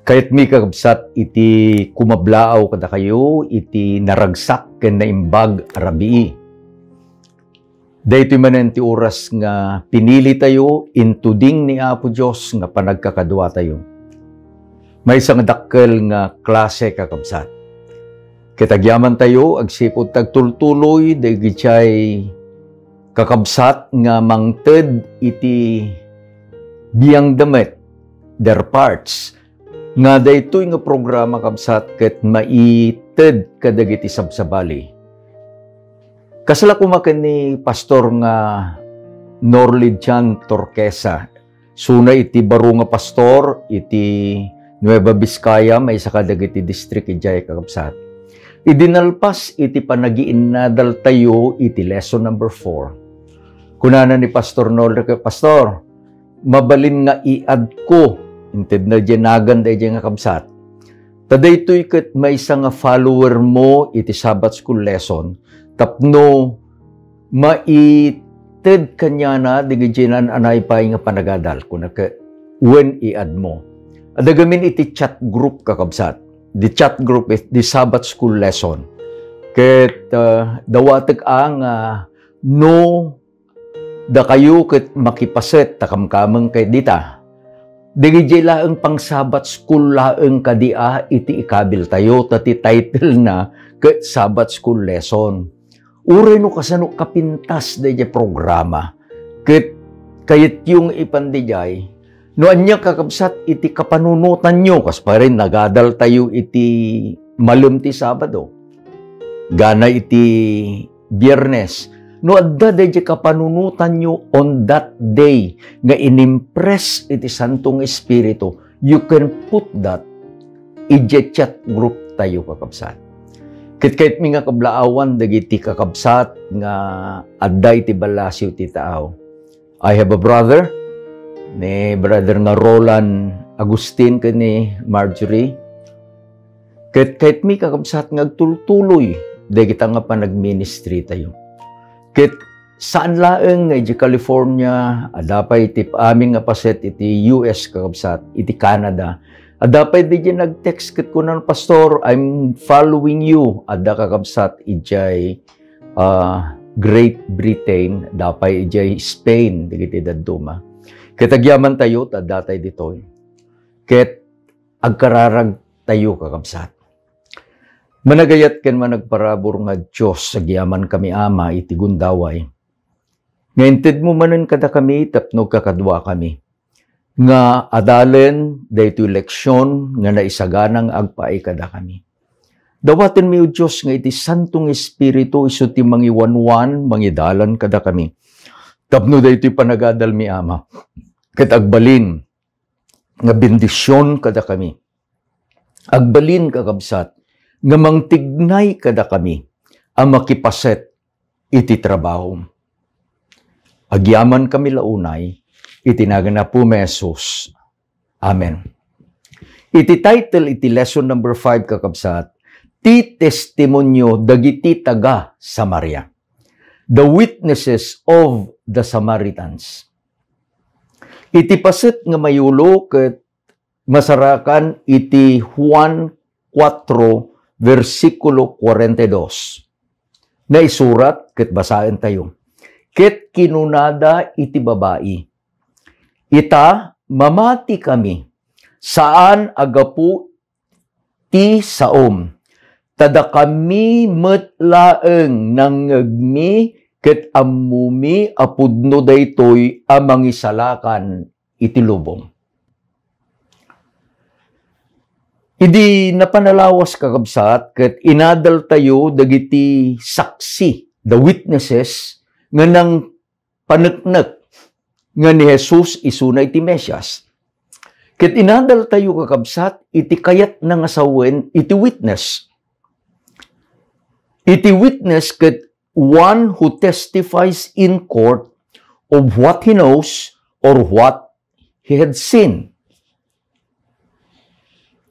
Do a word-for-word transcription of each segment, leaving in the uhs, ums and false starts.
Kayatmi, kakabsat, iti kumablaaw kadakayo iti naragsak ken naimbag a rabii. Daytoy manen ti oras nga pinilitayo intuding ni Apo Dios nga panagkakaduatayo. Maysa nga dakkel nga klase, kakabsat. Ket agyamantayo agsipud ta agtultuloy dagiti kakabsat nga mangted iti biangda met, their parts, nga daytoy nga programa, kabsat, ket maited kadagiti sabsabali. Kasla koma ken ni Pastor nga Norly John Torquesa, isuna iti baro nga pastor iti Nueva Vizcaya, maysa kadagiti distrik idiay, kakabsat. Idi nalpas iti panagiinnadaltayo iti lesson number four, kunana ni Pastor Norly ket, "Pastor, mabalin nga i-add-ko," intedna diay nagan daydiay nga kabsat. "Ta daytoy ket maysa nga follower mo iti Sabbath School lesson tapno maited kaniana dagiti naan-anay pay nga panagadal," kuna ket, "Wen, i-add-mo." Adda gamin iti chat group, kakabsat. The chat group is the Sabbath School lesson. Ket, ah, dawatek a nga no dakayo ket makipaset ta kamkameng kay dita. Dagiti laeng pang Sabbath School laeng kadi a iti ikabiltayo, ta ti title na ket Sabbath School lesson. Uray no kasano kapintas daydiay programa, ket kayatyo nga ipan daydiay, no ania, kakabsat, iti kapanunotanyo, kas pay ren nagadaltayo iti malem ti Sabado, gana iti Biernes, no adda daydiay kapanunotanyo on that day nga inimpress iti Santo nga Espiritu, you can put that idiay chat group tayo, kakabsat. Ket kayatmi nga kablaawan dagiti kakabsat nga adda iti ballasiw ti taaw. I have a brother, ni brother nga Roland Agustin ken ni Marjorie. Ket kayatmi, kakabsat, nga agtultuloy dagita nga panagministry tayo. Ket saan laeng nga idiay California, adda pay iti amin nga paset iti U S, kakabsat, iti Canada. Adda pay daydiay nag-text ket kunana, "Pastor, I'm following you." Adda, kakabsat, idiay, ah, Great Britain, adda pay idiay Spain, dagiti dadduma. Ket agyamantayo, ta adda tay ditoy. Ket agkararagtayo, kakabsat. Managayat ken managparabur nga Dios, agyamankami, Ama, iti gundaway, nga intedmo manen kadakami tapno agkakaduakami nga adalen daytoy leksion nga naisagana nga agpaay kadakami. Dawatenmi, O Dios, nga iti Santo nga Espiritu isu ti mangiwanwan, mangidalan kadakami tapno daytoy panagadalmi, Ama, ket agbalin nga bendision kadakami. Agbalin, kakabsat, nga mangtignay kadakami a makipaset iti trabaho. Agyamankami la unay iti nagan ni Apomi a Jesus. Amen. Iti title iti lesson number five, kakabsat, ti testimonio dagiti taga-Samaria. The witnesses of the Samaritans. Iti paset nga mayulo ket masarakan iti Juan kuatro, bersikulo kuarenta y dos. Naisurat ket basaentayo. Ket kinunada iti babai, "Ita, mamatikami, saan a gapu ti saom, ta dakami met laeng nangngegmi ket ammomi a pudno daytoy a mangisalakan iti lubong." Idi napan a lawas, kakabsat, ket inadaltayo dagiti saksi, the witnesses, nga nangpaneknek nga ni Jesus isuna iti Mesias. Ket inadaltayo, kakabsat, iti kayatna nga sawen iti witness. Iti witness ket one who testifies in court of what he knows or what he had seen.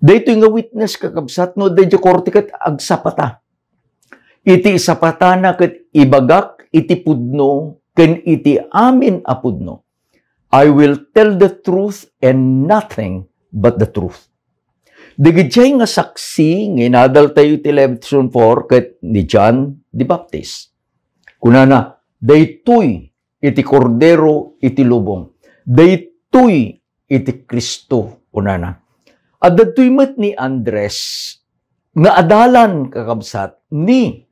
Daytoy nga witness, kakabsat, no adda idiay korte ket agsapata. Iti isapatana ket ibagak iti pudno ken iti amin a pudno. "I will tell the truth and nothing but the truth." Dagidiay nga saksi nga inadaltayo iti lesson four ket ni John the Baptist. Kunana, "Daytoy iti Kordero iti lubong. Daytoy iti Cristo," kunana. Adda daytoy met ni Andres nga adalan, kakabsat, ni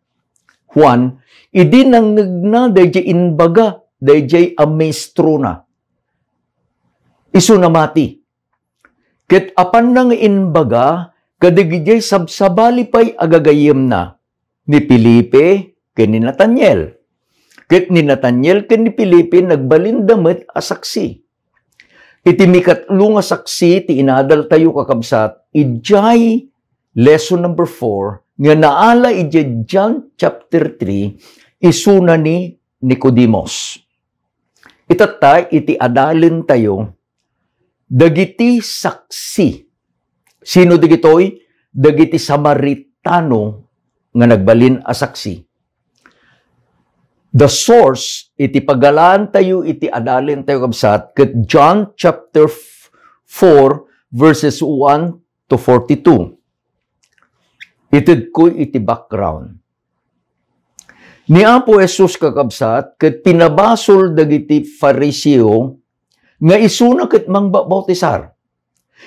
Juan idi nangngegna daydiay imbaga daydiay a maestrona. Isu namati. Ket apanna nga imbaga kadagidiay sabsabali pay a gagayyemna, ni Felipe ken ni Nataniel. Ket ni Nataniel ken ni Felipe nagbalinda met a saksi. Iti mikatlo nga saksi ti inadaltayo, kakabsat, idiay lesson number four nga naala idiay John chapter three, isuna ni Nicodemus. Itatta iti adalentayo dagiti saksi. Sino dagitoy? Dagiti Samaritano nga nagbalin a saksi. The source iti pagalaantayo iti adalentayo, kabsat, ket John chapter four, verses one to forty-two. Itedko iti background. Ni Apo Jesus, kakabsat, ket pinabasol dagiti Fariseo nga isuna ket mangbabautisar.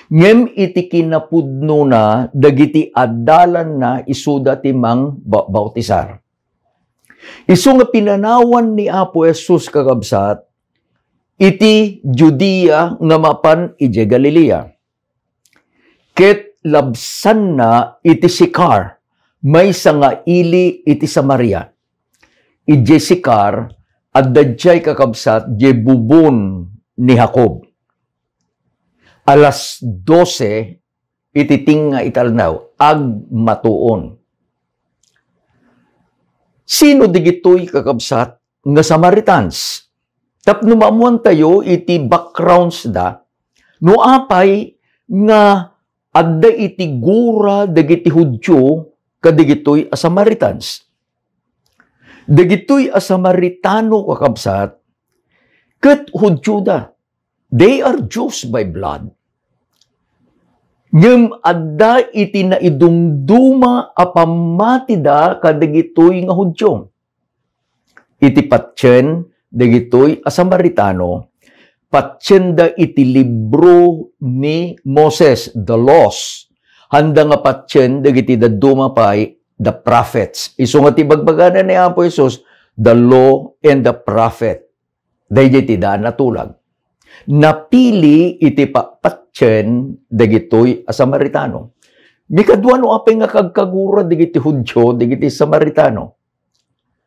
Ngem iti kinapudnona, dagiti adalanna isuda ti mangbabautisar. Isu nga pinanawan ni Apo Jesus, kakabsat, iti Judea nga mapan idiay Galilea. Ket labsanna iti Sicar, maysa nga ili iti Samaria. Idiay Sicar, adda diay, kakabsat, diay bubon ni Jacob. Alas dose iti tengnga iti aldaw, agmatuon. Sino digitoy, kakabsat, nga Samaritans? Tapno maammoantayo iti backgrounds da, no apay nga adda iti gura dagiti Judio kadigitoy a Samaritans. Dagitoy a Samaritano, kakabsat, ket Judio da. They are Jews by blood. Ngem adda iti naidumduma a pammatida kadagitoy nga Judio. Iti patien dagitoy a Samaritano, patienda iti libro ni Moses, the laws. Haanda nga patien dagiti dadduma pay, the prophets. Isu nga ti bagbagana ni Apo Jesus, the law and the prophet. Daydiay ti daan a tulag. Napili iti pa-, patien dagitoy a Samaritano. Mikadua, no apay nga kagkagura dagiti Judio dagiti Samaritano?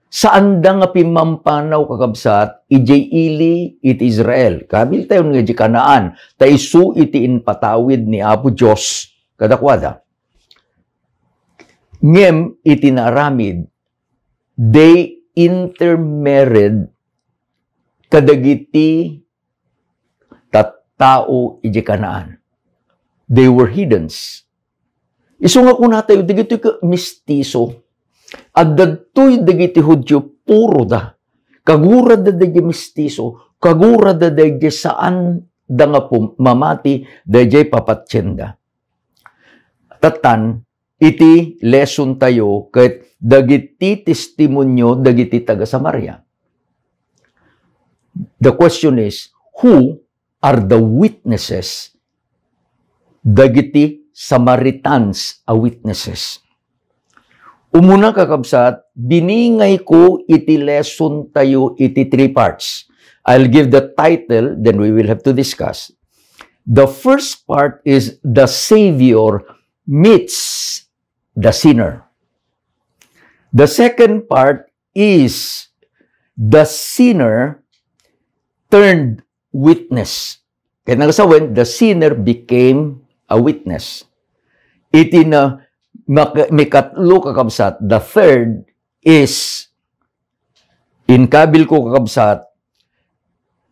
Saanda nga pimmampanaw, kakabsat, idiay ili iti Israel. Kabiltayon nga idiay Canaan, ta isu iti impatawid ni Apo Dios kadakuada. Ngem iti naaramid, they intermarried kadagiti tattao idiay Canaan. They were heathens. Isu nga kunatayo, dagitoy ket mestizo. Adda ditoy dagiti Judio, puro da. Kagurada daydiay mestizo, kagurada daydiay saan da nga pum-, mamati daydiay papatienda. Tattan, iti lesson tayo ket dagiti testimonio dagiti taga-Samaria. The question is, who are the witnesses dagiti Samaritans a witnesses? Umuna, kakabsat, biningayko iti lesson tayo iti three parts. I'll give the title, then we will have to discuss. The first part is the Savior meets the sinner. The second part is the sinner turned witness. Kaya nagsawen, the sinner became a witness. Iti na mak-, mikatlo, kakabsat, the third is, inkabil ko, kakabsat,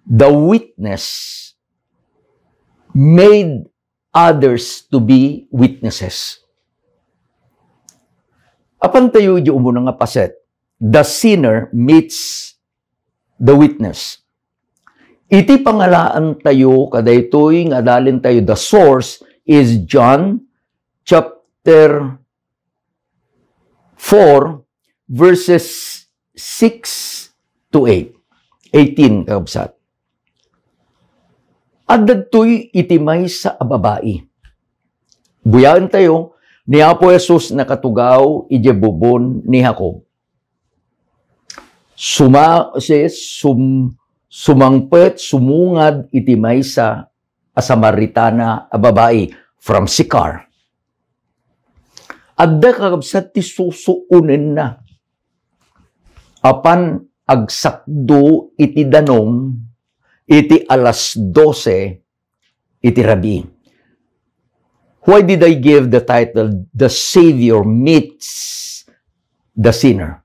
the witness made others to be witnesses. Apan tayo di umuna nga paset, the sinner meets the witness. Iti pangalaan tayo kadaytoy nga adalen tayo, the source is John chapter four, verses six to eight. Eighteen, kakabsat. Adda ditoy iti maysa a babai. Buyaentayo, ni Apo Jesus nakatugaw idiay bubon ni Jacob. Suma-, si-, sum-, sumangpet, sumungad iti maysa a Samaritana a babai from Sychar. Adda, kakabsat, ti susuonenna. Apan agsakdo iti danum iti alas dose iti rabii. Why did I give the title, The Savior Meets the Sinner?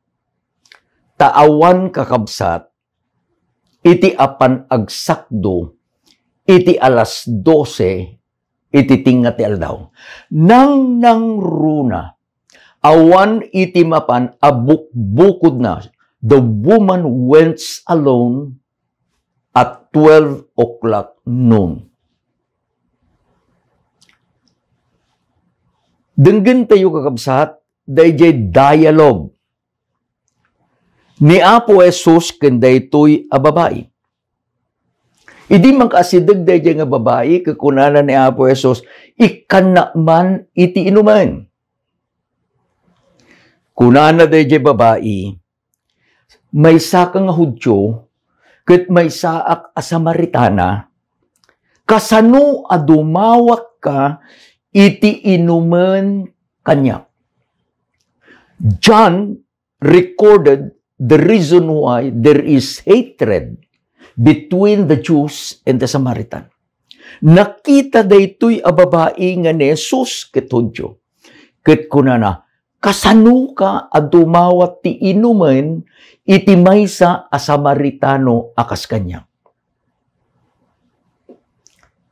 Ta awan, kakabsat, iti apan agsakdo iti alas dose iti tengnga ti aldaw. Nangnangruna, awan iti mapan a bukbukodna. The woman went alone at twelve o'clock noon. Denggentayo, kakabsat, daydiay dialogue ni Apo Jesus ken daytoy a babai. Idi mangkaasideg daydiay nga babai, ket kunana ni Apo Jesus, "Ikkannak man iti inumen." Kunana daydiay babai, "Maysaka nga Judio, ket maysaak a Samaritana. Kasano a dumawatka iti inumen kaniak?" John recorded the reason why there is hatred between the Jews and the Samaritan. Nakita daytoy a babai nga ni Jesus ket Judio. Ket kunana, "Kasanoka a dumawat ti inumen iti maysa a Samaritano a kas kaniak?"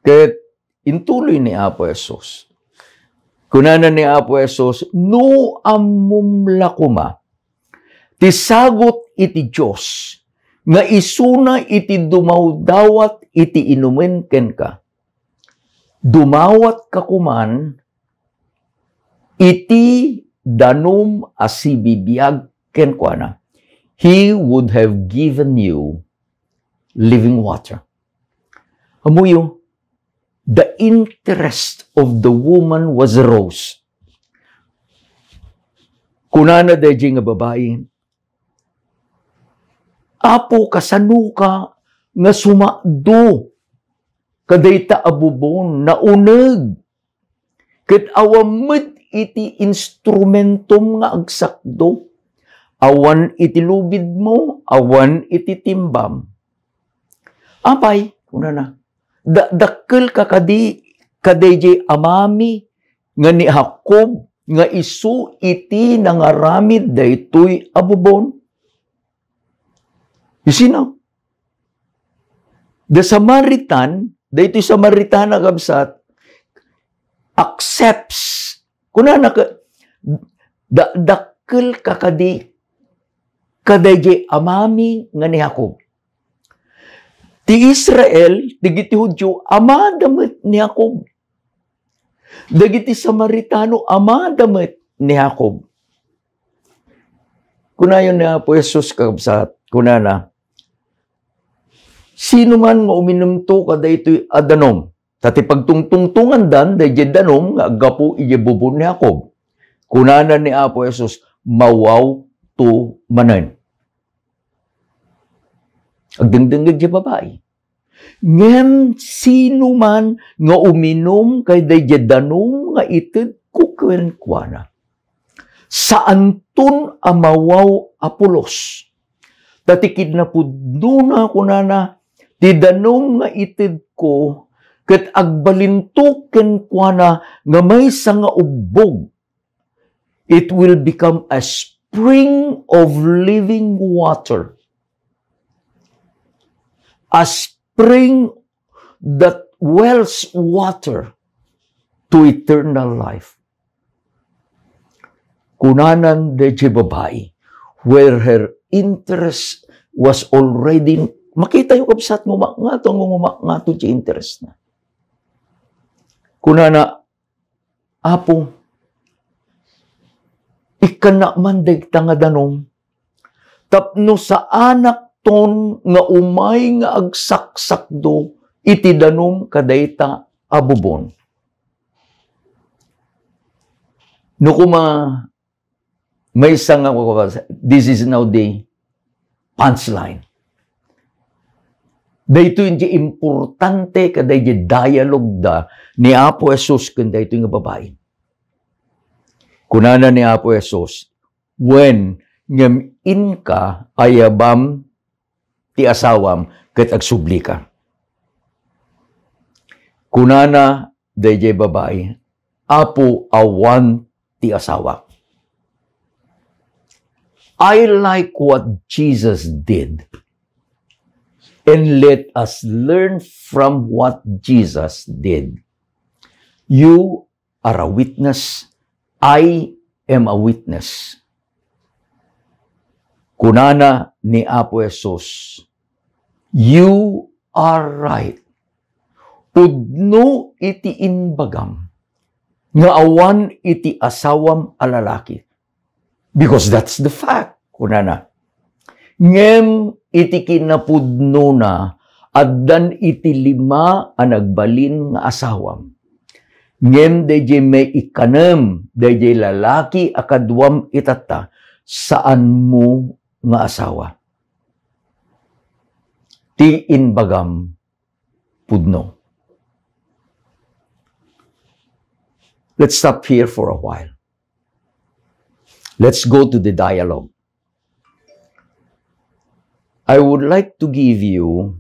Ket intuloy ni Apo Jesus. Kunana ni Apo Jesus, "No ammom la koma ti sagut iti Dios nga isuna iti dumawdawat iti inumen kenka, dumawatka koman iti danum a sibibiag kenkuana. He would have given you living water." Ammoyo, the interest of the woman was aroused. Kunana daydiay nga babai, "Apo, kasanoka nga sumakdo kadayta a bubon? Nauneg ket awan met iti instrumentom nga agsakdo. Awan iti lubidmo, awan iti timbam." "Apay," kunana, "da-, dakkelka kadi kadaydiay amami nga ni Jacob nga isu iti nangaramid daytoy a bubon?" You see now? The Samaritan, daytoy Samaritana, kabsat, accepts. Kunana ka, da-, dakkelka kadi kadaydiay amami nga ni Jacob. Ti Israel, dagiti Judio, amada met ni Jacob. Dagiti Samaritano, amada met ni Jacob. Kunayon ni Apo Jesus, kakabsat, kunana, "Sino man nga uminumto kadaytoy a danum," ta ti pagtungtungtongandan daydiay danum nga aggapu idiay bubon ni Jacob. Kunana ni Apo Jesus, "Mawawto manen." Agdengdengngeg diay babai. "Ngem sino man nga uminum kadaydiay danum nga itedko kenkuana, saanton a mawaw a pulos. Ta ti kinapudnona," kunana, "ti danum nga itedko ket agbalinto kenkuana nga maysa nga ubbog. It will become a spring of living water, a spring that wells water to eternal life." Kunanan daydiay babai, where her interest was already, makitayo, kabsat, nga umakngato, nga umakngato ti interest na. Kunana, "Apo, Ikkana man dayta nga danum. Tapno saanakton nga umay nga agsaksakdo iti danum kadayta a bubon. No kuma, maysa nga, this is now the punchline. Daytoy ti importante kadaydi dialogue da ni Apo Jesus ken daytoy nga babai. Kunana ni Apo Jesus, "Wen, ngem inka, ayabam ti asawam ket agsublika." Kunana daydiay babai, "Apo, awan ti asawa." I like what Jesus did. And let us learn from what Jesus did. You are a witness. I am a witness. Kunana ni Apo Jesus, "You are right. Pudno iti imbagam nga awan iti asawam a lalaki." Because that's the fact, kunana. Ngem iti kinapudnona, addan iti lima a nagbalin nga asawam. Ngem daydiay maikanem, daydiay lalaki a kaduam itatta, saanmo nga asawa. Ti imbagam pudno. Let's stop here for a while. Let's go to the dialogue. I would like to give you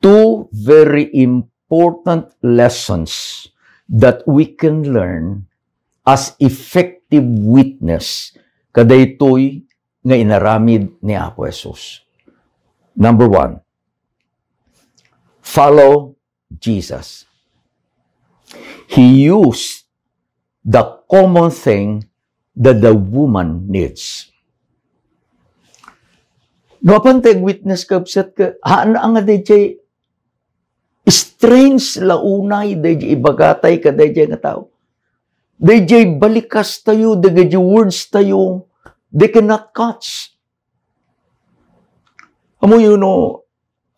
two very important lessons that we can learn as effective witness kadaytoy nga inaramid ni Apo Jesus. Number one, follow Jesus. He used the common thing that the woman needs. No, apan ti witness, kabsat, ka, haan nga daydiay strange la unay, daydiay ibagatayo kadaydiay nga tao. Daydiay balikastayo, daydiay wordstayo, they cannot catch. Ammoyo no,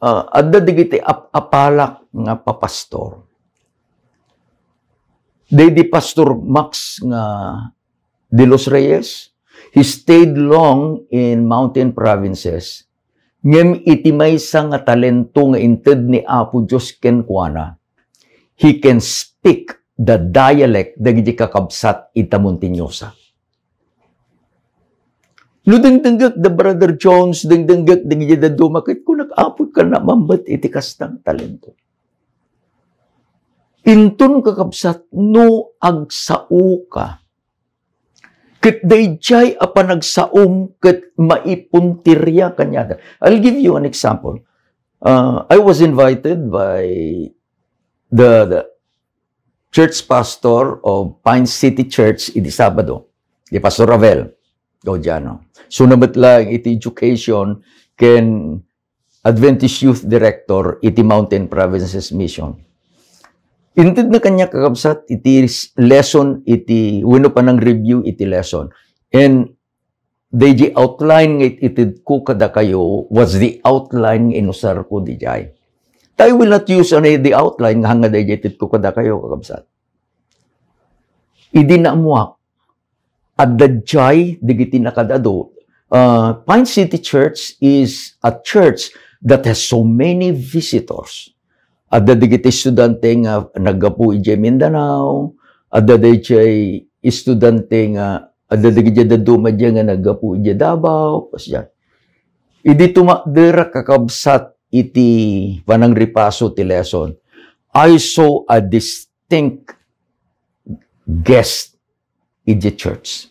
ah, adda dagiti ap-, apalak nga papastor. Daydi Pastor Max nga de los Reyes, he stayed long in mountain provinces. Ngem iti maysa nga talento nga inted ni Apo Dios kenkuana, he can speak the dialect dagiti kakabsat ita Muntiniosa. No dengdengngek da Brother Jones, dengdengngek dagiti dadduma, ket kunak, "Apo, ket ania met iti kasta nga talento?" Inton, kakabsat, no agsaoka, ket daydiay a panagsaom ket maipunteria kaniada. I'll give you an example. Uh, I was invited by the, the church pastor of Pine City Church idi Sabado, di Pastor Ravel Gaudiano. Suna met laeng iti education ken Adventist Youth Director iti Mountain Provinces Mission. Intedna kaniak, kakabsat, iti s-, lesson iti, wenno panang-review iti lesson. And daydi outline nga it-, itedko kadakayo was the outline nga inusarko didiay. I will not use only the outline nga hanga daydi itedko kadakayo, kakabsat. Idi naammuak, adda diay dagiti nakad-adu. Uh, Pine City Church is a church that has so many visitors. Adda dagiti estudiante nga naggapu idiay Mindanao, adda daydiay estudiante nga, adda dagiti dadduma diay nga naggapu idiay Davao, kas diay. Idi tumakderak, kakabsat, iti panangripaso ti lesson, I saw a distinct guest idiay church.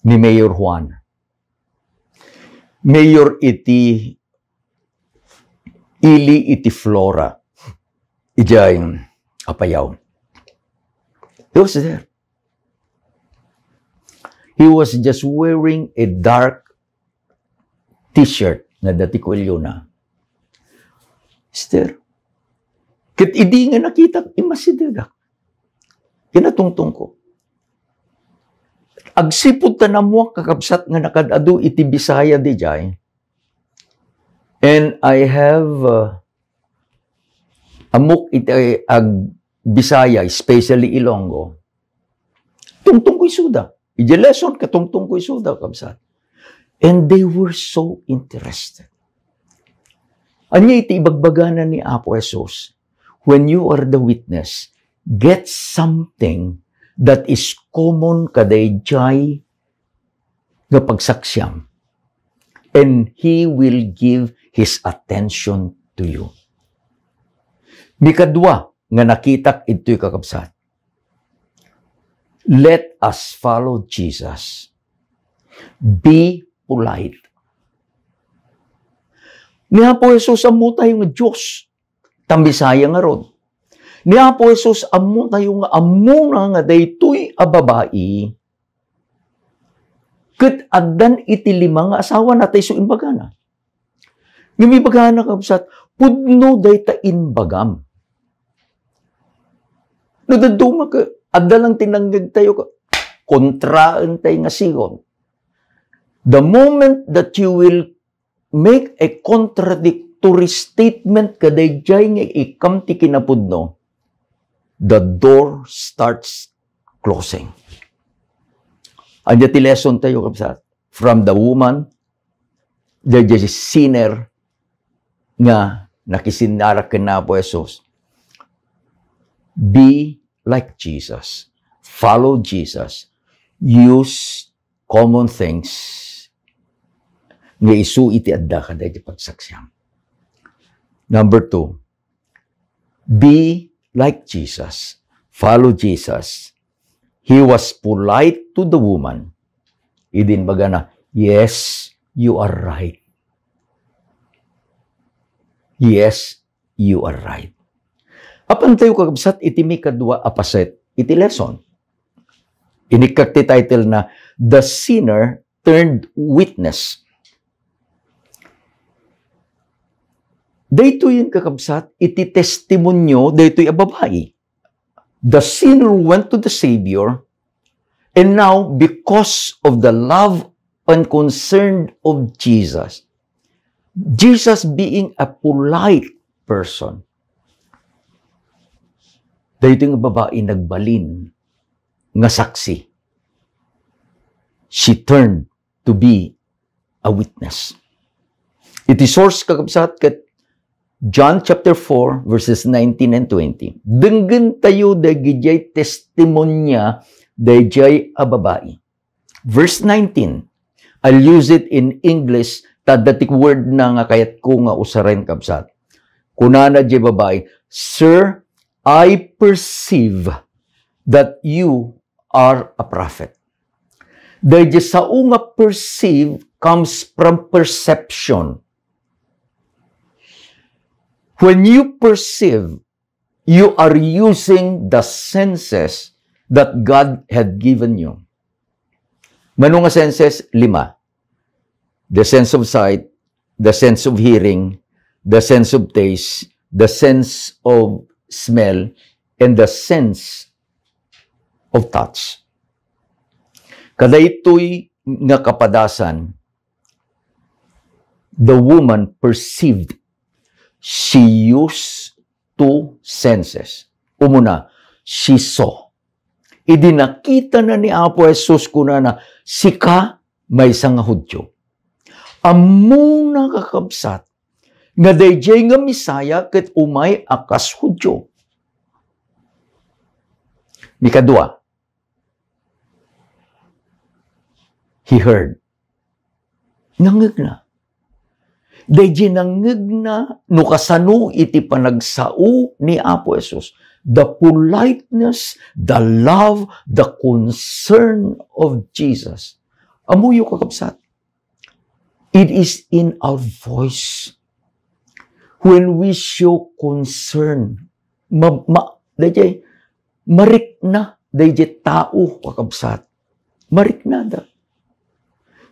Ni Mayor Juan. Mayor iti ili iti Flora. Idiay Apayao. He was there. He was just wearing a dark T-shirt nga adda ti kuelyona. Mister, ket idi nga nakitak, immasidegak. Kinatungtong ko. Agsipud ta nammuak, kakabsat, nga nakaad-adu iti Bisaya dijay. And I have, uh, ammok iti ag-Bisaya, especially Ilonggo. Tungtong ko isuda. Iti lesson, katungtong ko isuda, kabsat. And they were so interested. Ania iti ibagbagana ni Apo Jesus? When you are the witness, get something that is common kadaydiay nga pagsaksiam, and He will give His attention to you. Mikadua nga nakitak, itoy, kakabsat. Let us follow Jesus. Be polite. Ni Apo Jesus, ammo tayo nga Dios. Ta Bisaya ngarud. Ni Apo Jesus, ammo tayo nga ammona nga daytoy a babai ket addan iti lima nga asawana, ta isu imbagana. Ngem ibagana, kabsat, pudno dayta imbagam. No dadduma ket adda lang ti nangngegtayo, kontraentayo nga sigon. The moment that you will make a contradictory statement kadaydiay nga ikkam ti kinapudno, the door starts closing. Ania ti lesson tayo, kabsat? From the woman, the, the sinner nga nakisinnara ken Apo Jesus. Be like Jesus. Follow Jesus. Use common things nga isu iti adda kadaydi pagsaksiam. Number two, be like Jesus. Follow Jesus. He was polite to the woman. Idi imbagana, "Yes, you are right. Yes, you are right." Apan tayo, kakabsat, iti mikadua a paset iti lesson. Inikkak ti title na The Sinner Turned Witness. Daytoyen, kakabsat, iti testimonio daytoy a babai. The sinner went to the Savior, and now, because of the love and concern of Jesus, Jesus being a polite person, daytoy nga babai nagbalin nga saksi. She turned to be a witness. Iti source, kakabsat, ket John chapter four, verses nineteen and twenty. Denggentayo dagiti testimonia daydiay a babai. Verse nineteen, I'll use it in English, ta adda ti word na nga kayatko nga usaren, kabsat. Kunana diay babai, "Sir, I perceive that you are a prophet." Daydiay sao nga perceive comes from perception. When you perceive, you are using the senses that God had given you. Mano nga senses? Lima. The sense of sight, the sense of hearing, the sense of taste, the sense of smell, and the sense of touch. Kadaytoy nga kapadasan, the woman perceived. She used two senses. Umuna, she saw. Idi nakitana ni Apo Jesus, kunana, "Sika, maysa nga Judio." Ammona, kakabsat, nga daydiay nga Messiah ket umay a kas Judio. Mikadua, he heard. Nangngegna. Daydiay nangngegna no kasano iti panagsao ni Apo Jesus. The politeness, the love, the concern of Jesus. Ammoyo, kakabsat, it is in our voice. When we show concern, ma-, ma-, daydiay, marikna daydiay tao, kakabsat. Mariknada.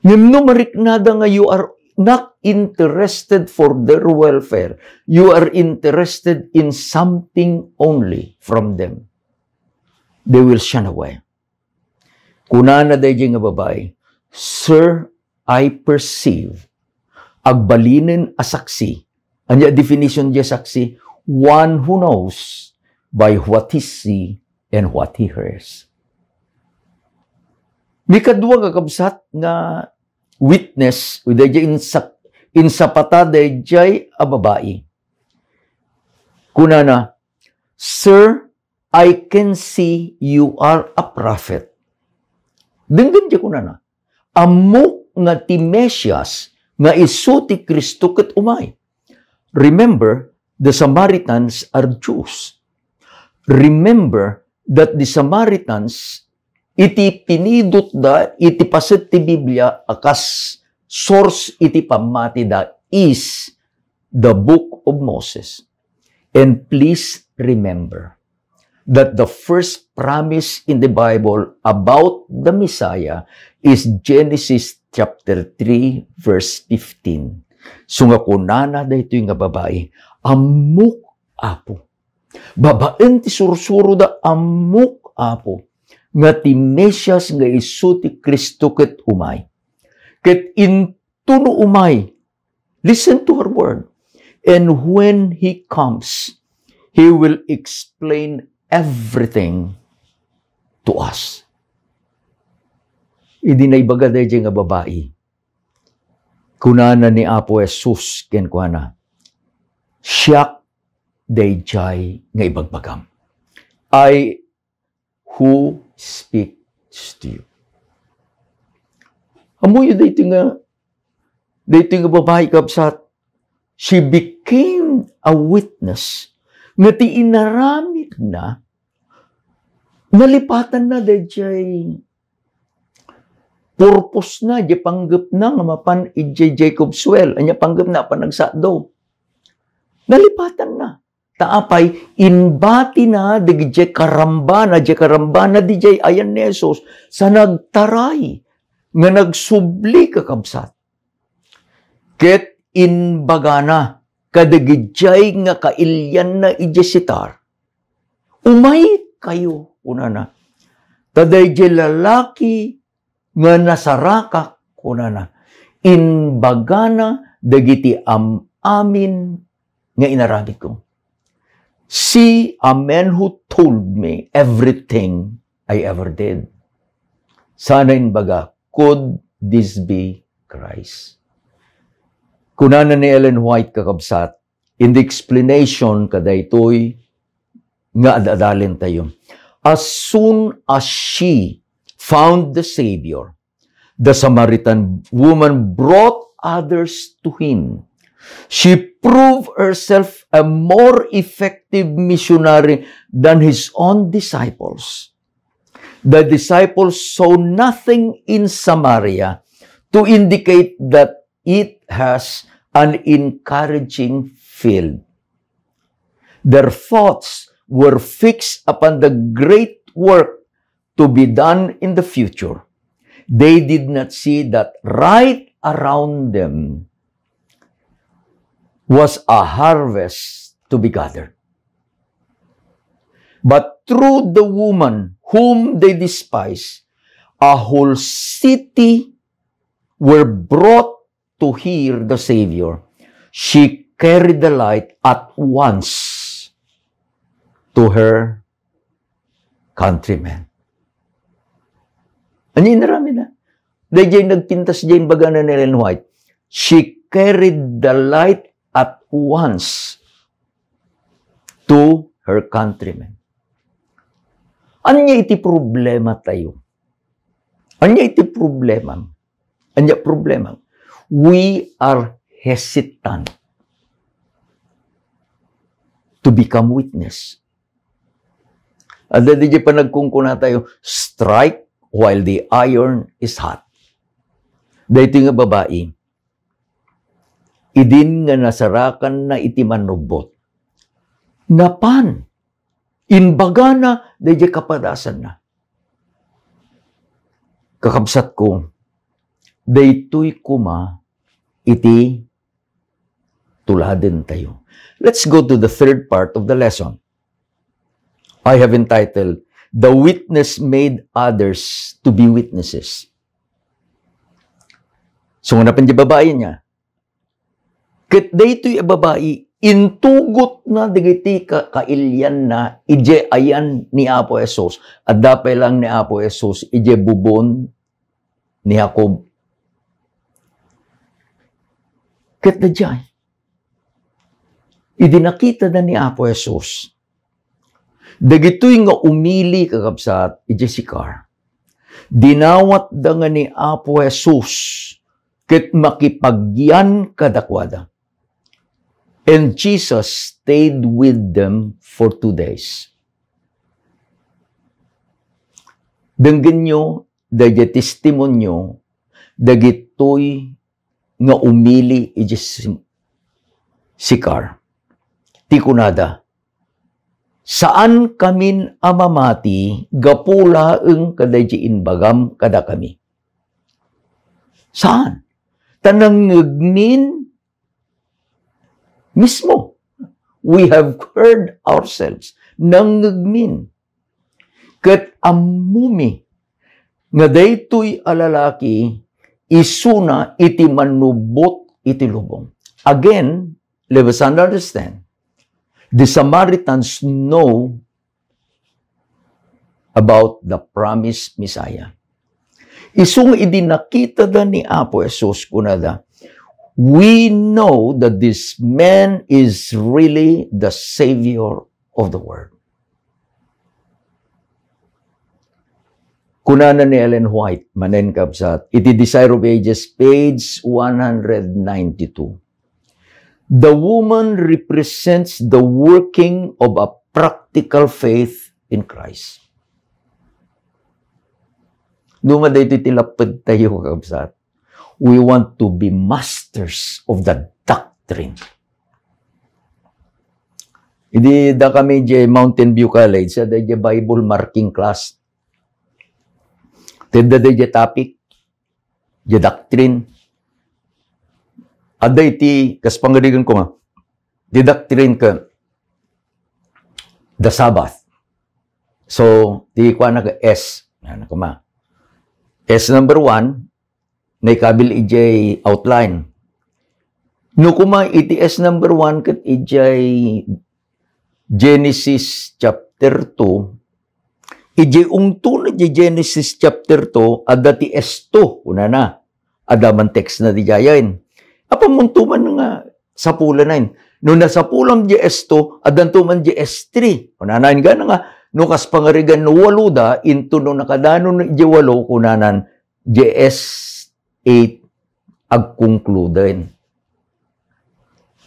Ngem no mariknada nga you are not interested for their welfare, you are interested in something only from them. they will shun away. Kunana daydiay nga babai, "Sir, I perceive." Agbalinen a saksi. Ania definition diay saksi? One who knows by what he see and what he hears. Ikadua, kakabsat, nga witness, o daydiay insak-, insapata daydiay a babai. Kunana, "Sir, I can see you are a prophet." Denggen diay kunana, "Ammok nga ti Mesias nga isu ti Cristo ket umay." Remember, the Samaritans are Jews. Remember that the Samaritans, iti pinidotda iti paset ti Biblia a kas source iti pammatida is the Book of Moses. And please remember that the first promise in the Bible about the Messiah is Genesis chapter three, verse fifteen. So nga kunana daytoy nga babai, "Ammok, Apo." Babaen ti sursuroda, "Ammok, Apo, nga ti Mesias nga isu ti Cristo ket umay. Ket intono umay," listen to her word, "and when he comes, he will explain everything to us." Idi naibaga daydiay nga babai, kunana ni Apo Jesus kenkuana, "Siak daydiay nga ibagbagam." I who speaks to you. Ammoyo daytoy nga, daytoy nga babai, kabsat, she became a witness nga ti inaramidna, nalipatanna daydiay purpose na, diay panggepna nga mapan idiay Jacob's Well. Ania panggepna? Apan nagsakdo. Nalipatanna. Ta apay, inbatina dagiti karambana, diay karambana diay ayan ni Jesus, sa nagtaray nga nagsubli, kakabsat. Ket imbagana kadagidiay nga kailianna idiay sitar, "Umaykayo," kunana, "ta daydiay lalaki nga nasarakak," kunana, "imbagana dagiti am-amin nga inaramidko. See a man who told me everything I ever did." Sana imbaga, "Could this be Christ?" Kunana ni Ellen White, kakabsat, in the explanation kadaytoy nga ad-adalentayo, "As soon as she found the Savior, the Samaritan woman brought others to him. She proved herself a more effective missionary than his own disciples. The disciples saw nothing in Samaria to indicate that it has an encouraging field. Their thoughts were fixed upon the great work to be done in the future. They did not see that right around them was a harvest to be gathered. But through the woman whom they despised, a whole city were brought to hear the Savior. She carried the light at once to her countrymen." Ania inaramidna? Daydiay nagpintas diay imbagana ni Ellen White, "She carried the light at once to her countrymen." Ania iti problematayo? Ania iti problemam? Ania problemam? We are hesitant to become witness. Adda diay panagkunkunatayo, "Strike while the iron is hot." Daytoy nga babai, idin nga nasarakanna iti mannubbot, napan, imbagana daydiay kapadasanna. Kakabsatko, daytoy koma iti tuladentayo. Let's go to the third part of the lesson. I have entitled, The witness made others to be witnesses. So, nga napan di babae niya. Ket daytoy a babae, intugotna dagiti ka-, kailianna idiay ayan ni Apo Jesus. Adda pay lang ni Apo Jesus idiay bubon ni Jacob. Ket daydiay, idi nakitada ni Apo Jesus, dagitoy nga umili, kakabsat, idiay Sicar, dinawatda nga ni Apo Jesus ket makipagyan kadakuada. And Jesus stayed with them for two days. Denggenyo daydiay testimonio dagitoy nga umili idiay Si-, Sicar. Ti kunada, "Saankamin a mamati gapu laeng kadaydiay imbagam kadakami." Saan? Ta nangngegmin mismo. We have heard ourselves. Nangngegmin. Ket ammumi nga daytoy a lalaki isuna iti mannubbot iti lubong. Again, let us understand, the Samaritans know about the promised Messiah. Isu nga idi nakitada ni Apo Jesus, kunada, "We know that this man is really the Savior of the world." Kunana ni Ellen White, manen, kabsat, iti Desire of Ages, page one hundred ninety-two, "The woman represents the working of a practical faith in Christ." Duma daytoy ti lapped tayo, kabsat. We want to be masters of the doctrine. Idi dakami idiay Mountain View College, adda idiay Bible marking class. Tedda da idiay topic, idiay doctrine. Adda iti, kas pangarigan ko nga, the doctrine ken the Sabbath. So, ti kuana ket S. Yan, kuma. S number one, naikabil idiay outline. No kuma iti S number one ket idiay Genesis chapter two, idiay ungtona idiay Genesis chapter two, adda ti S two, kunana. Adda man text na di jayen. Apamunto man nga sapulanayen. No nasapulam di S two, addanto man di S three. Kunana, ingana nga, no kas pangarigan no walo da, into no nakadano na di walo, kunanan, di S eight, agkonkluden.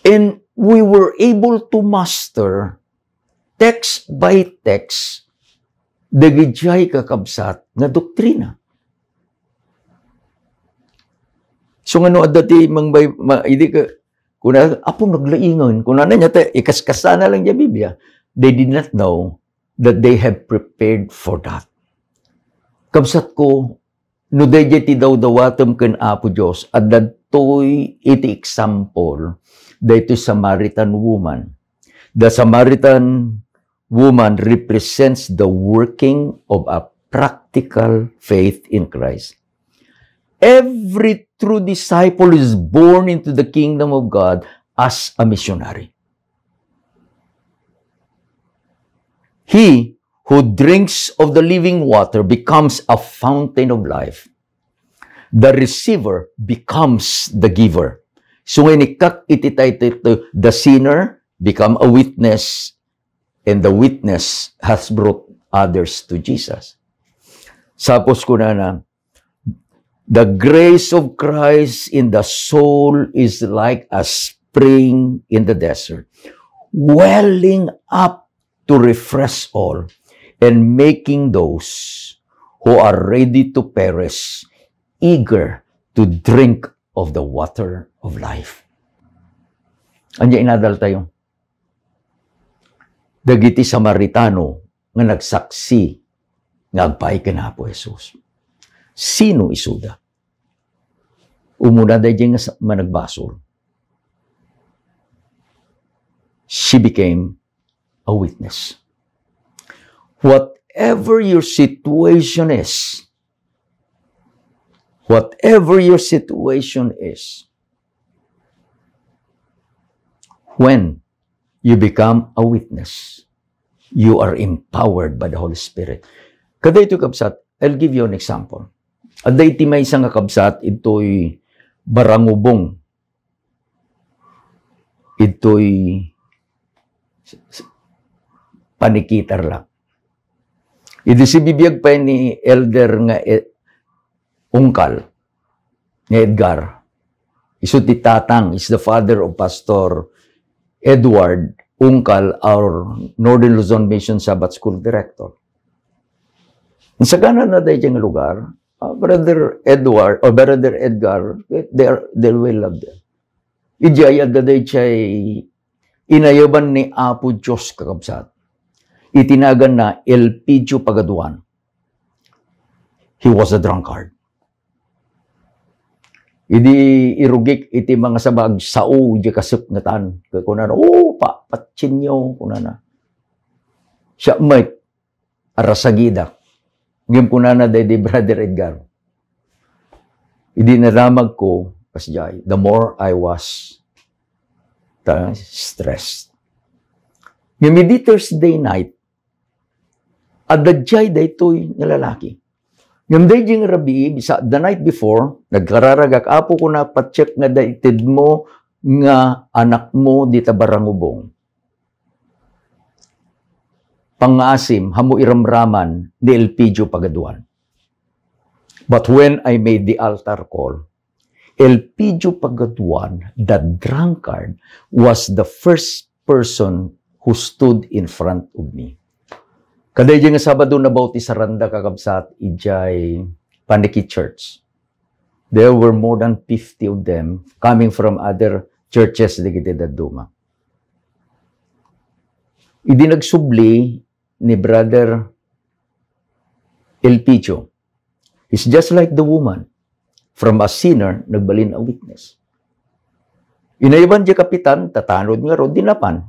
And we were able to master text by text, dagidiay kakabsat nga doktrina. So, ngano adda ti mangbay-, ma-, idi ka, kuna, "Apo, naglaingen." Kunana niya, te, ikaskasana lang diay Biblia. They did not know that they have prepared for that. Kabsat ko, no daydiay ti dawdawatem ken Apo Dios, adda toy iti example, daytoy Samaritan woman. The Samaritan woman represents the working of a practical faith in Christ. Every true disciple is born into the kingdom of God as a missionary. He who drinks of the living water becomes a fountain of life. The receiver becomes the giver. So, nga inikkat iti title, the sinner become a witness, and the witness has brought others to Jesus. Sapos kunana, "The grace of Christ in the soul is like a spring in the desert, welling up to refresh all, and making those who are ready to perish eager to drink of the water of life." Ania inadal tayo? Dagiti Samaritano nga nagsaksi nga agpaay ken Apo Jesus. Sino isuda? Umuna daydiay nga sa-, managbasol. She became a witness. What whatever your situation is, whatever your situation is, when you become a witness, you are empowered by the Holy Spirit. Kadaytoy, kabsat, I'll give you an example. Adda iti maysa nga kabsat, itoy Barangubong. Itoy s-, s-, Panikitarlak. Idi sibibiag pay ni Elder nga e-, Ungkal, nga Edgar. Isu ti tatang, is the father of Pastor Edward Ungkal, our Northern Luzon Mission Sabbath School Director. Sagana na daydiay nga lugar, ah, Brother Edward, or Brother Edgar, they are, they will love them. Idiay adda daydiay inayaban ni Apo Dios, kakabsat. Itinagan na Elpidio Pagaduan. He was a drunkard. Idi irugik iti mga sabag, sao iti kasepngetan. Kaya kunana, "Oh, pa, patsinyo," kunana. Siya met, arasagidak. Ngem kunana daydi Brother Edgar, "Idi nadamag ko, kasjay, the more I was ta-, stressed." Ngem idi Thursday night, adda jay daytoy nga lalaki. Ngem daydi nga rabii, bisa the night before, nagkararagak, "Apo," kuna, "pa-check nga daytedmo nga anakmo dita Barangubong. Pangngaasim, hammo iramraman ni Elpidio Pagaduan." But when I made the altar call, Elpidio Pagaduan, the drunkard, was the first person who stood in front of me. Kadaydiay nga Sabado, nabaw ti saranda, kakabsat, idiay Paniki Church. There were more than fifty of them coming from other churches dagiti dadduma. Idi nagsubli ni Brother Elpidio, he's just like the woman. From a sinner, nagbalin a witness. Inayaban diay kapitan, tatanod ngarud, di napan.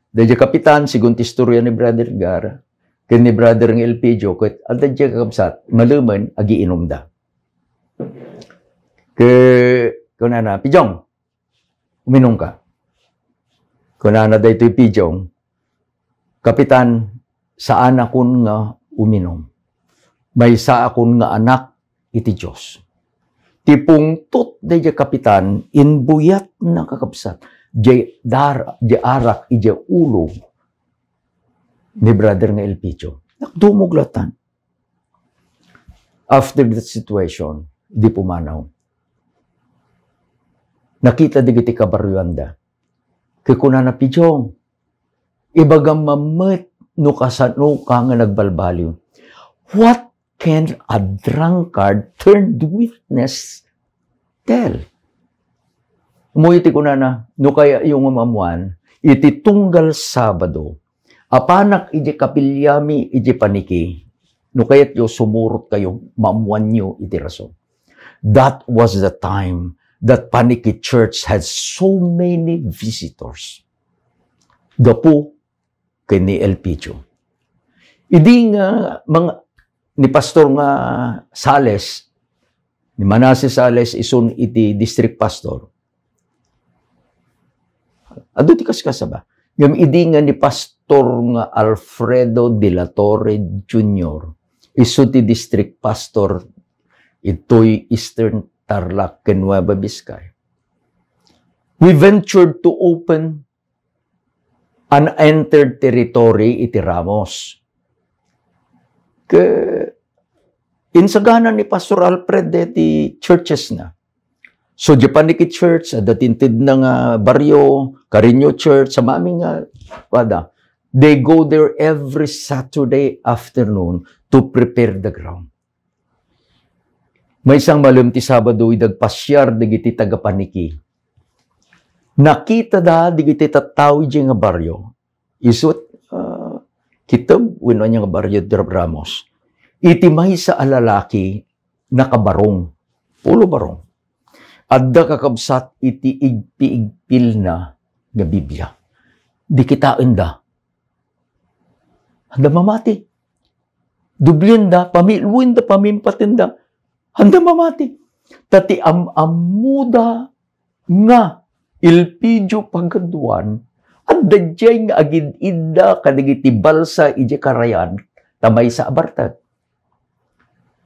Daydiay kapitan, sigun ti istorya ni Brother Gar, ken ni Brother nga Elpidio, ket adda diay kakabsat, malemen, agiinumda. Ke, kunana, "Pijong, uminumka." Kunana daytoy Pijong, "Kapitan, saanakon nga uminum. Maysaakon nga anak iti Dios." Ti pungtot daydiay kapitan, imbuyatna, kakabsat, diay dar-, diay arak idiay ulo ni Brother nga Elpidio. Nakdumog latan. After that situation, di pumanaw. Nakita dagiti kabarioanda. Ket kunana, "Pijong, ibagam met no kasanoka nga nagbalbaliw. What can a drunkard turned witness tell?" Ammoyo ti kunana, "No kayatyo nga maammuan, iti tunggal Sabado, apanak iti kapiliami iti paniki. No kayatyo, sumurotkayo, maammuanyo iti rason." That was the time that Paniki Church had so many visitors. Gapu ken ni Elpidio. Idi nga mga, ni Pastor nga Sales, ni Manasseh Sales isun iti district pastor, adu ti kaskasaba. Ngem idi nga ni Pastor nga Alfredo de la Torre Junior isu ti district pastor itoy Eastern Tarlac ken Nueva Vizcaya, we ventured to open an entered territory iti Ramos. Ke, insagana ni Pastor Alfred deti churches na. So, Japaniki Church, adda ti intedna nga barrio, Carreño Church, sa mamin nga, wada, they go there every Saturday afternoon to prepare the ground. Maysa nga malem ti Sabado, idi agpasiar dagiti taga-Paniki, nakitada dagiti tattao idiay nga barrio. Isu, ah, Kiteb wenno ania nga barrio ti Ramos. Iti maysa a lalaki, nakabarong, polo barong. Adda kakabsat iti igpi-igpilna nga Biblia. Di kitaenda. Adda mamati. Dublienda, pamiluenda, pamimpatenda, anda mamati. Ta ti am-ammoda nga Elpidio pagaduan, adda diay nga agid-idda kadagiti balsa idiay karayan, ta maysa a bartek.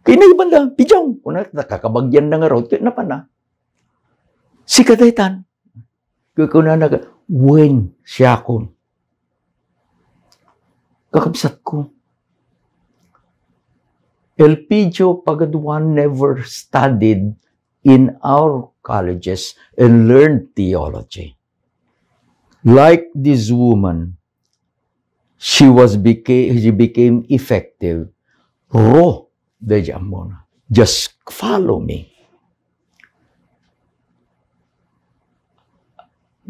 Kinaibanna, "Pidong," kuna, ta kakabagianna ngarud, ket napanna. Sika daytan. Kukunana, "Wen, siakon." Kakabsatko, Elpidio pagaduan never studied in our colleges and learned theology. Like this woman, she was beca-, she became effective. Raw, daydi ammona. Just follow me.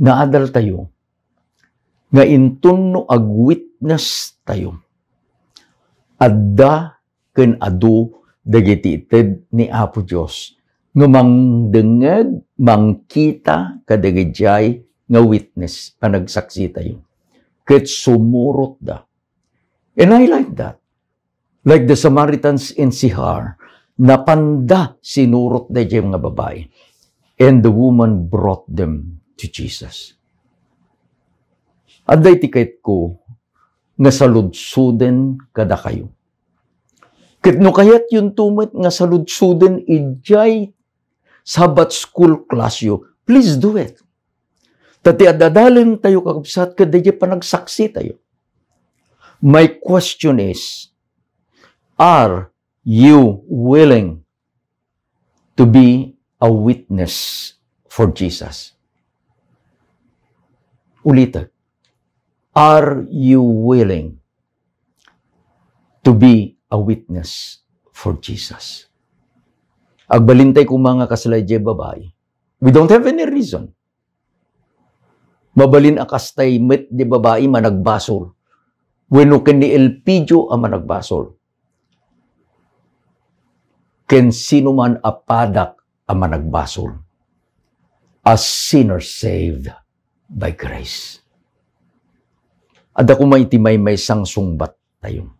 Naadal tayo nga inton no agwitness tayo, adda ken adu dagiti ited ni Apo Dios nga mangdengngeg, mangkita kadagiti nga witness, panagsaksitayo, ket sumurotda. And I like that. Like the Samaritans in Sychar, napanda sinurot daydiay nga babai, and the woman brought them to Jesus. Adda iti kayatko nga saludsoden kadakayo. Ket no kayatyonto met nga saludsoden idiay Sabbath school class yo, please do it. Ta ti ad-adalen tayo, kakabsat, ket daydiay panagsaksi tayo. My question is, are you willing to be a witness for Jesus? Ulitek, are you willing to be a witness for Jesus? Agbalintay koma nga kasla idiay babai. We don't have any reason. Mabalin a kastay met di babai managbasol. Wenno ken ni Elpidio a managbasol. Ken sino man a padak a managbasol. A sinner saved by grace. Adda koma iti maymaysa nga sungbat tayo.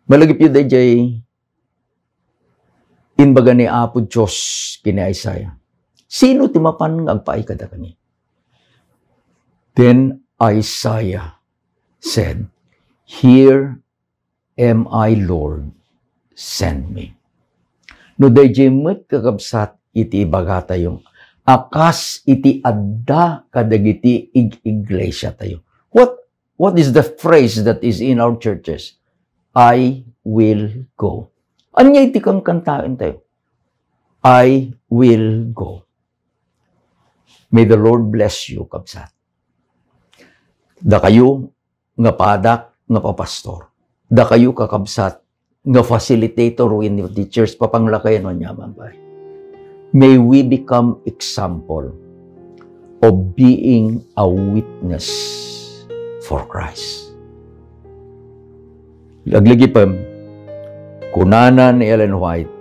Malagipyo daydiay imbaga ni Apo Dios ken ni Isaiah, "Sino ti mapan nga agpaay kadakami?" Then Isaiah said, "Here am I, Lord, send me." No daydiay met, kakabsat, iti ibagatayo a kas iti adda kadagiti ig-iglesia tayo. What, what is the phrase that is in our churches? "I will go." Ania iti kankantaen tayo? "I will go." May the Lord bless you, kabsat. Dakayo nga padak, nga papastor. Dakayo, kakabsat, nga facilitator wenno teachers, papanglakayan no aniaman pay. May we become example of being a witness for Christ. Laglagipem, kunana ni Ellen White,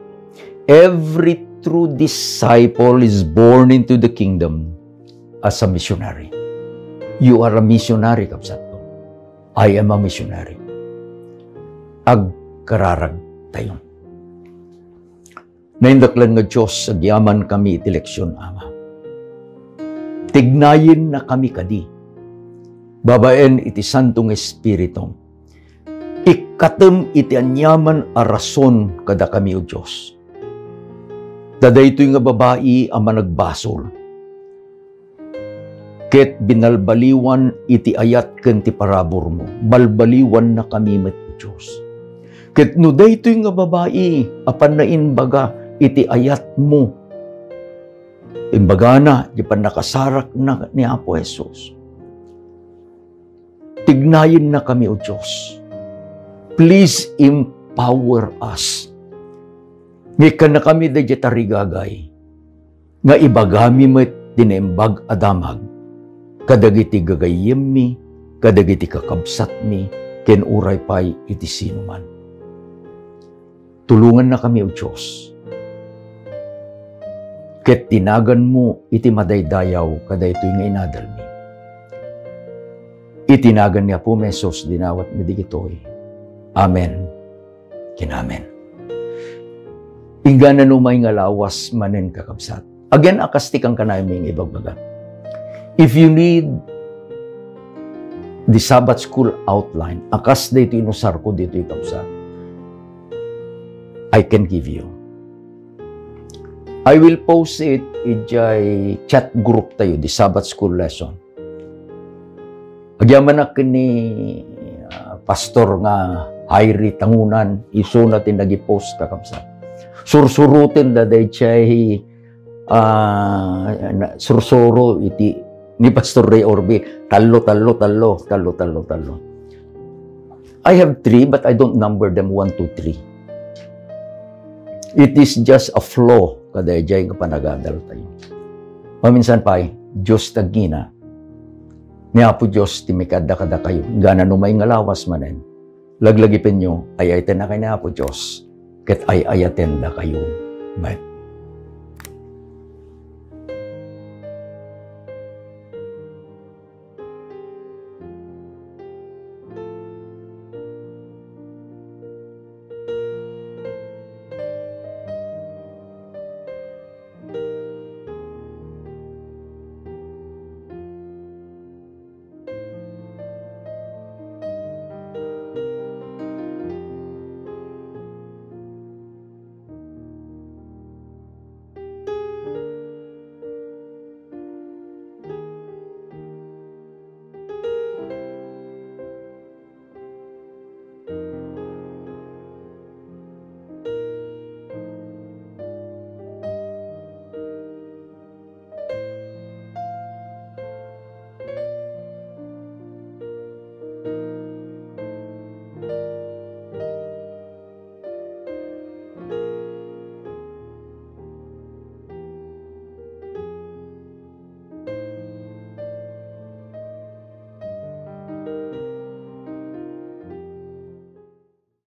"Every true disciple is born into the kingdom as a missionary." You are a missionary, kabsatko. I am a missionary. Agkararag tayo. Naindaklan nga Dios, agyaman kami iti leksion, Ama. Tignayennakami kadi, babaen iti Santo nga Espiritu. Ikkatem iti aniaman a rason kadakami, O Dios. Ta daytoy nga babai a managbasol, ket binalbaliwan iti ayat ken ti paraburmo, balbaliwannakami met, O Dios. Ket no daytoy nga babai a pannaimbaga iti ayatmo, imbagana ti pannakasarakna ni Apo Jesus, tignayennakami, O Dios. Please empower us. Nga ikkannakami daydiay tarigagay nga ibagami met ti naimbag a damag kadagiti gagayyemmi, kadagiti kakabsatmi, ken uray pay iti sinuman. Tulongannakami, O Dios, ket ti naganmo iti madaydayaw kadaytoy nga inadalmi. Iti nagan ni Apomi Jesus, dinawatmi dagitoy. Amen ken amen. Inggana no umay nga lawas manen, kakabsat. Again, a kas ti kankanayon nga ibagbaga. If you need the Sabbath School outline, a kas daytoy inusarko ditoy, kabsat, I can give you. I will post it idiay chat group tayo, the Sabbath School lesson. Agyamanak ni, ah, pastor nga Jairi Tangunan, isuna ti nagi-post, kakabsat. Sursuroten da daydiay, ah, na-, sursuro iti ni Pastor Ray Orbe, tallo, tallo, tallo, tallo, tallo, tallo. I have three, but I don't number them one, two, three. It is just a flow kadaydiay nga panagadal tayo. Maminsan pay, Dios ti agina. Ni Apo Dios ti makaadda kadakayo. Inggana no umay nga lawas manen, laglagipenyo, ay-ayatenyo ni Apo Dios, ket ay-ayaten dakayo met.